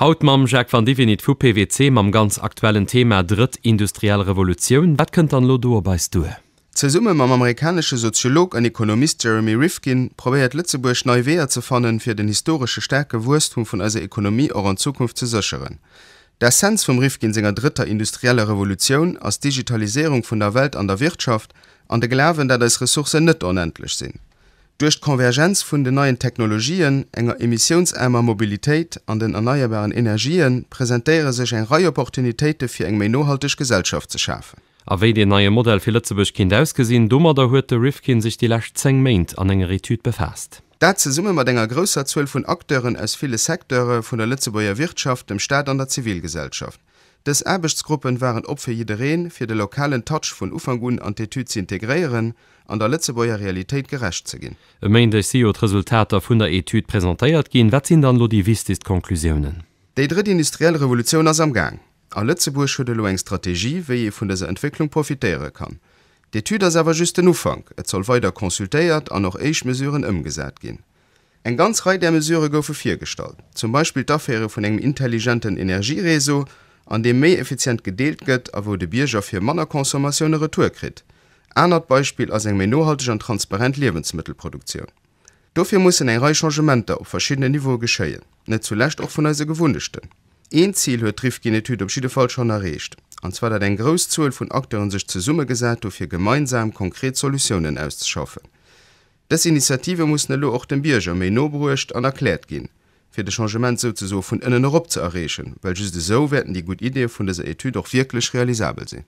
Haut mam Jacques Vandivinit vu PWC mam ganz aktuellen Thema Drëtt industriell Revolutioun. Wat kënnt dann elo do op eis duer? Zesumme mam amerikanesche Soziolog an Ekonomist Jeremy Rifkin probéiert Lëtzebuerg nei Weeër ze fannen, fir den historesche staarke Wuesstum vun eiser Ekonomie och an Zukunft ze sécheren. D'Essenz vum Rifkin senger drëtter industrieller Revolutioun ass d'Digitaliséierung vun der Welt an der Wirtschaft an de Glawen, dat eis Ressourcen net onendlech sinn. Duerch d'Konvergenz vun den neien Technologien, enger emissiounsaarmer Mobilitéit an den erneierbaren Energië presentéiere sech eng Rei Opportunitéite fir eng méi nohalteg Gesellschaft ze schafen. A wéi deen neie Modell fir Lëtzebuerg kinnt ausgesinn, domadder huet de Rifkin sech déi lescht 10 Méint an enger Etüd befaasst. Dat zesumme mat enger grousser Zuel vun Acteuren aus ville Secteure vun der Lëtzebuerger Wirtschaft, dem Staat an der Zivilgesellschaft. Dës Aarbechtsgruppen waren op fir jiddereen, fir de lokalen Touch vun Ufank un an d'Etüd z'integréieren an der Lëtzebuerger Realitéit gerecht ze ginn. E Méindeg si jo d'Resultater vun der Etüd presentéiert ginn. Wat sinn dann elo déi wichtegst Conclusiounen? Déi drëtt industriell Revolutioun ass am Gaang. A Lëtzebuerg huet elo eng Strategie, wéi ee vun dëser Entwécklung profitéiere kann. D'Etüd ass awer just den Ufank, et soll weider consultéiert an och éischt Mesuren ëmgesat ginn. Eng ganz Rei där Mesurë goufe virgestallt, zum Beispill d'Aféiere vun engem intelligenten Energieréseau, an deem méi effizient gedeelt gëtt a wou de Bierger fir manner Consommatioun e Retour kritt. Anert Beispill ass eng méi nohalteg an transparent Liewensmëttelproduktioun. Dofir mussen eng Rei Changementer op verschiddenen Niveaue geschéien, net zulescht och vun eise Gewunnechten. Een Zil huet d'Rifkin-Etüd op jidde Fall schonn erreecht, an zwar datt eng grouss Zuel vun Acteuren sech zesummegesat hu fir gemeinsam konkret Solutiounen auszeschaffen. Dës Initiative mussen elo och dem Bierger méi no bruecht an erkläert ginn, fir de Changement souzesoe vun ënnen erop ze erreechen, well just esou wäerten déi gutt Ideeë vun dëser Etüd och wierklech realisabel sinn.